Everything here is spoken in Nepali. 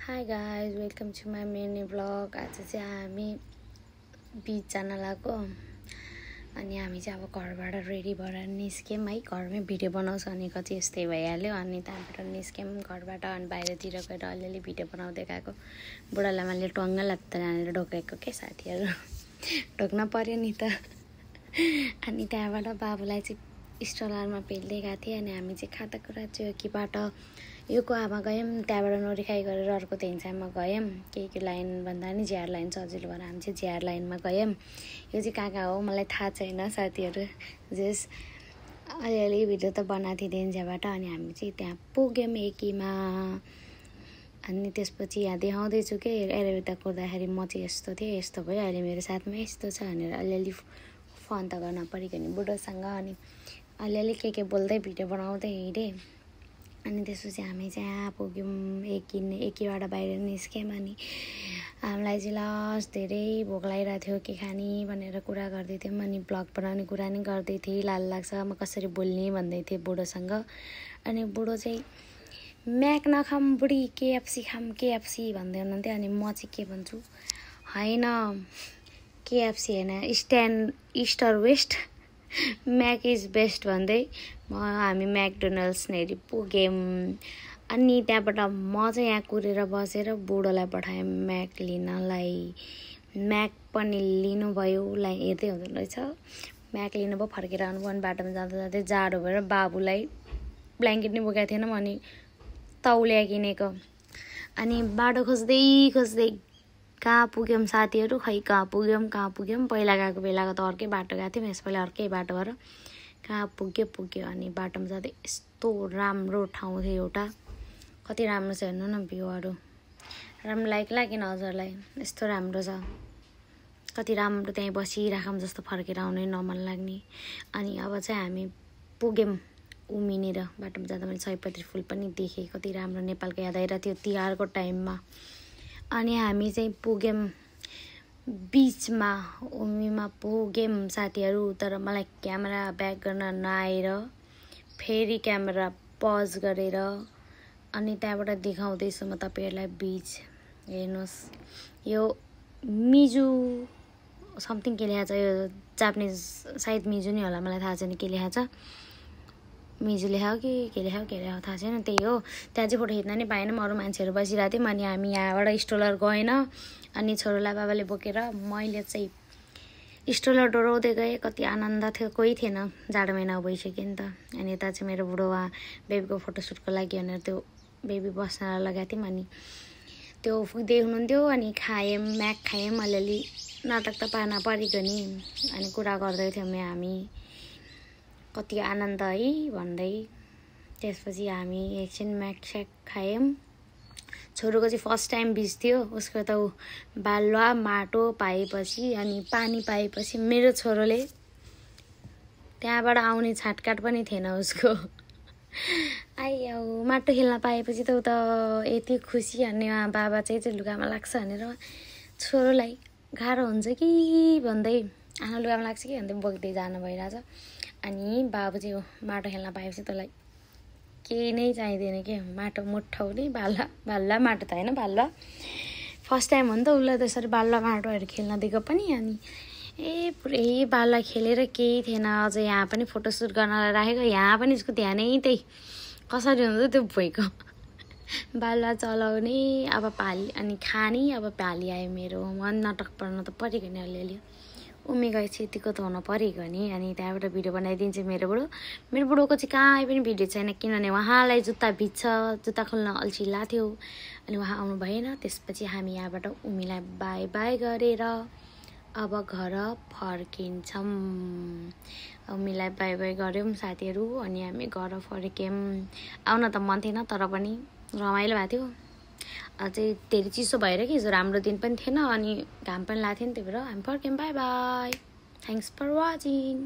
High guys welcome to my mini blog. आज चाहिँ हामी बिच जान लाग्यो अनि हामी चाहिँ अब घरबाट रेडी भएर निस्क्यौँ है। घरमै भिडियो बनाउँछ अनि कति यस्तै भइहाल्यो अनि त्यहाँबाट निस्क्यौँ घरबाट अनि बाहिरतिर गएर अलिअलि भिडियो बनाउँदै गएको। बुढालाई मैले टङ्ग लात्ता हानेर ढोकेको के साथीहरू ढोक्न पर्यो नि त। अनि त्यहाँबाट बाबुलाई चाहिँ स्टलरमा पेल्दै गएको थिएँ अनि हामी चाहिँ खाँदाकुरा चौकीबाट योको आमा गयौँ, त्यहाँबाट नोरिखाइ गरेर अर्को तेन्सामा गयौँ। के लाइन भन्दा नि जिआर लाइन सजिलो भएर हामी चाहिँ जिआर लाइनमा गयौँ। यो चाहिँ कहाँ हो मलाई थाहा छैन साथीहरू, जस अलिअलि भिडियो त बनाएको थिएँ देन्साबाट। अनि हामी चाहिँ त्यहाँ पुग्यौँ एकीमा। अनि त्यसपछि यहाँ देखाउँदैछु कि एरोभित्र कुर्दाखेरि म चाहिँ यस्तो थिएँ, यस्तो भयो, अहिले मेरो साथमा यस्तो छ भनेर अलिअलि फन त गर्न पऱ्यो नि बुढोसँग। अनि अलिअलि के बोल्दै भिडियो बनाउँदै हिँडेँ। अनि त्यसपछि हामी चाहिँ यहाँ पुग्यौँ एकीबाट बाहिर निस्क्यौँ। अनि हामीलाई चाहिँ लास्ट धेरै भोक लागिरहेको थियो, के खाने भनेर कुरा गर्दै थियौँ। अनि ब्लग बनाउने कुरा नि गर्दै थिएँ, लाल लाग्छ म कसरी बोल्ने भन्दै थिएँ बुढोसँग। अनि बुढो चाहिँ म्याक नखाऊँ बुढी, केएफसी खाऊँ केएफसी भन्दै हुनुहुन्थ्यो। अनि म चाहिँ के भन्छु, होइन केएफसी होइन इस्ट और वेस्ट म्याक इज बेस्ट भन्दै हामी म्याकडोनल्ड्स नेरी पुग्यौँ। अनि त्यहाँबाट म चाहिँ यहाँ कुरेर बसेर बुढोलाई पठाएँ म्याक लिनलाई। म्याक पनि लिनुभयो, उसलाई हेर्दै हुँदो रहेछ। म्याक लिनुभयो, फर्केर आउनुभयो। अनि बाटोमा जाँदा जाँदै जाडो भएर बाबुलाई ब्ल्याङ्केट नै बोकेको थिएन म, अनि तौलिया किनेको। अनि बाटो खोज्दै कहाँ पुग्यौँ साथीहरू, खै कहाँ पुग्यौँ। पहिला गएको बेलाको त अर्कै बाटो गएको थियौँ, यसपालि अर्कै बाटो भएर कहाँ पुग्यो। अनि बाटोमा जाँदै यस्तो राम्रो ठाउँ थियो एउटा, कति राम्रो छ हेर्नु न भ्यूहरू। राम्रो लाग्यो किन हजुरलाई, यस्तो राम्रो छ, कति राम्रो। त्यहीँ बसिराखौँ जस्तो फर्केर आउनै नमन लाग्ने। अनि अब चाहिँ हामी पुग्यौँ उमिनेर। बाटोमा जाँदा मैले सयपत्री फुल पनि देखेँ, कति राम्रो नेपालको याद आइरहेको थियो तिहारको टाइममा। अनि हामी चाहिँ पुग्यौँ बिचमा, उमीमा पुग्यौँ साथीहरू। तर मलाई क्यामेरा ब्याक गर्न नआएर फेरि क्यामेरा पज गरेर अनि त्यहाँबाट देखाउँदैछु म तपाईँहरूलाई बिच। हेर्नुहोस् यो मिजु समथिङ के लेखा छ, यो जापानिज सायद मिजु नै होला, मलाई थाहा छैन के लेखा छ, मिजु लेखाओ कि के लेखाओ थाहा छैन। त्यही हो, त्यहाँ चाहिँ फोटो खिच्न नै पाएन, अरू मान्छेहरू बसिरहेको थियौँ। अनि हामी यहाँबाट स्ट्रोलर गएन अनि छोरोलाई बाबाले बोकेर मैले चाहिँ स्ट्रोलर डोराउँदै गएँ। कति आनन्द थियो, कोही थिएन, जाडो महिना भइसक्यो नि त। अनि यता चाहिँ मेरो बुढो उहाँ बेबीको फोटोसुटको लागि भनेर त्यो बेबी बस्न लगाएको थियौँ। अनि त्यो पुग्दै हुनुहुन्थ्यो। अनि खायौँ, म्याक खायौँ, अलिअलि नाटक त पार्न परेको नि। अनि कुरा गर्दै थियौँ हामी, कति आनन्द है भन्दै। त्यसपछि हामी एकछिन म्याक खायौँ। छोरोको चाहिँ फर्स्ट टाइम बिच थियो, उसको त बालुवा माटो पाएपछि अनि पानी पाएपछि मेरो छोरोले त्यहाँबाट आउने छाटकाट पनि थिएन उसको। आइयो माटो खेल्न पाएपछि त ऊ त यति खुसी। अनि उहाँ बाबा चाहिँ लुगामा लाग्छ भनेर छोरोलाई गाह्रो हुन्छ कि भन्दै आमा लुगामा लाग्छ कि भन्दै बोक्दै जानु भइरहेछ। अनि बाबु चाहिँ माटो खेल्न पाएपछि तँलाई केही नै चाहिँदैन के, माटो मुठाउने बालुवा माटो त होइन, बालुवा फर्स्ट टाइम हो नि त उसलाई त्यसरी बालुवा माटोहरू खेल्न दिएको पनि। अनि पुरै बालुवा खेलेर केही थिएन। अझ यहाँ पनि फोटोसुट गर्नलाई राखेको, यहाँ पनि उसको ध्यानै त्यही कसरी हुन्छ त्यो भुइँको बालुवा चलाउने अब पाली अनि खाने अब पाली आयो मेरो। मन नाटक पर्न त परेको नि अलिअलि, उमी गएपछि यतिको त हुन परेको नि। अनि त्यहाँबाट भिडियो बनाइदिन्छ मेरो बुढोको चाहिँ कहीँ पनि भिडियो छैन, किनभने उहाँलाई जुत्ता भिज्छ, जुत्ता खोल्न अल्छी लाग्थ्यो अनि उहाँ आउनु भएन। त्यसपछि हामी यहाँबाट उमीलाई बाई बाई गरेर अब घर फर्किन्छौँ। उमीलाई बाई बाई गऱ्यौँ साथीहरू। अनि हामी घर फर्क्यौँ। आउन त मन थिएन तर पनि रमाइलो भएको थियो। अझै धेरै चिसो भएर कि हिजो राम्रो दिन पनि थिएन अनि घाम पनि लाग्थ्यो नि, त्यही भएर हामी फर्क्यौँ। Bye bye, thanks for watching.